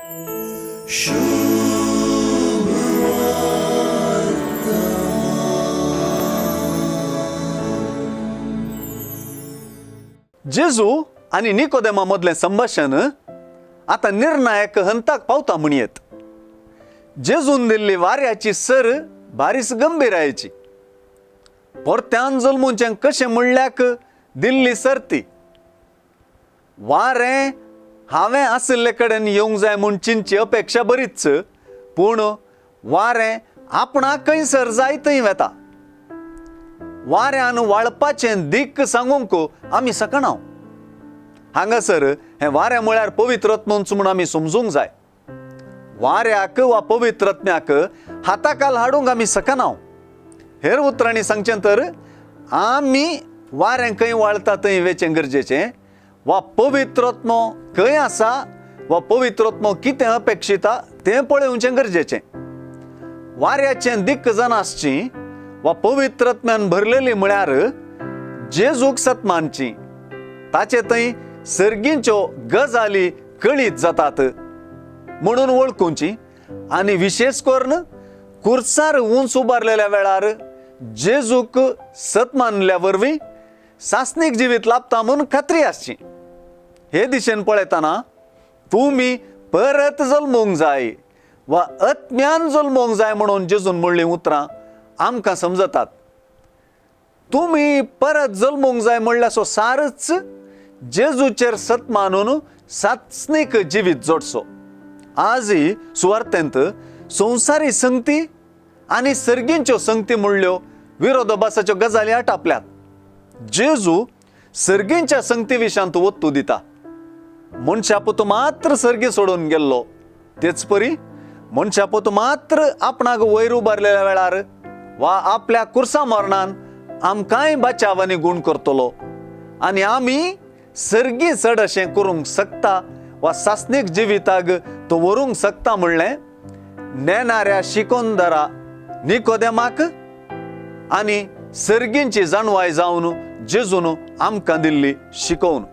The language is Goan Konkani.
जेजू आनी निकोदेमा मदलें संभाशण आतां निर्णायक हंताक पावता म्हणयेत. जेजून दिल्ली वाऱ्याची सर बारीस गंभीरायेची. परत्यान जल्मुचें कशें म्हणल्याक दिल्ली सर्ती. वारें हांवें आशिल्ले कडेन येवंक जाय म्हूण चिंतची अपेक्षा बरीच, पूण वारें आपणाक खंयसर जाय थंय वेता. वाऱ्यान वाळपाचें दिक्क सांगूंक आमी शकना. हांगासर हें वारें म्हळ्यार पवित्रत्मच म्हूण आमी समजूंक जाय. वाऱ्याक वा पवित्रत्म्याक हाताकाल हाडूंक आमी शकना. हेर उतरांनी सांगचें तर आमी वारें खंय वाळता थंय वेचें गरजेचें, वा पवित्रत्मो खंय आसा वा पवित्रत्मो कितें अपेक्षिता तें पळोवचें गरजेचें. वाऱ्याचें दिक्क जाण आसची वा पवित्रत्म्यान भरलेली म्हळ्यार जेजूक सत मानची, ताचे थंय सर्गींच्यो गजाली कळीत जातात म्हणून वळखुची. आनी विशेश करून कुर्सार उंच उबारलेल्या वेळार जेजूक सत मानल्या वरवीं सासणीक जिवीत लाभता म्हूण खात्री आसची. हे दिशेन पळयतना तुमी परत जल्मूंक जाय वा आत्म्यान जल्मूंक जाय म्हणून जेजून म्हणलीं उतरां आमकां समजतात. तुमी परत जल्मूंक जाय म्हणल्यार सारच जेजूचेर सत मानून सासणीक जिवीत जोडचो. आजय सुवार्थेंत संवसारी संगती आनी सर्गींच्यो संगती म्हणल्यो विरोधाभासाच्यो गजाली आटापल्यात. जेजू सर्गींच्या संगती विशांत वत्तू दिता. मनशापूत मात्र सर्गी सोडून गेल्लो, तेच परी मनशापूत मात्र आपणाक वयर उबारलेल्या वेळार वा आपल्या कुर्सा मरणान आमकांय बचाव आनी गूण करतलो आनी आमी सर्गी चड अशें करूंक शकता वा सासणीक जिविताक तो व्हरूंक शकता म्हणलें नेणाऱ्या शिकोंदरा निकोदेमाक आनी सर्गींची जाणवाय जावन जेजून आमकां दिल्ली शिकोवन.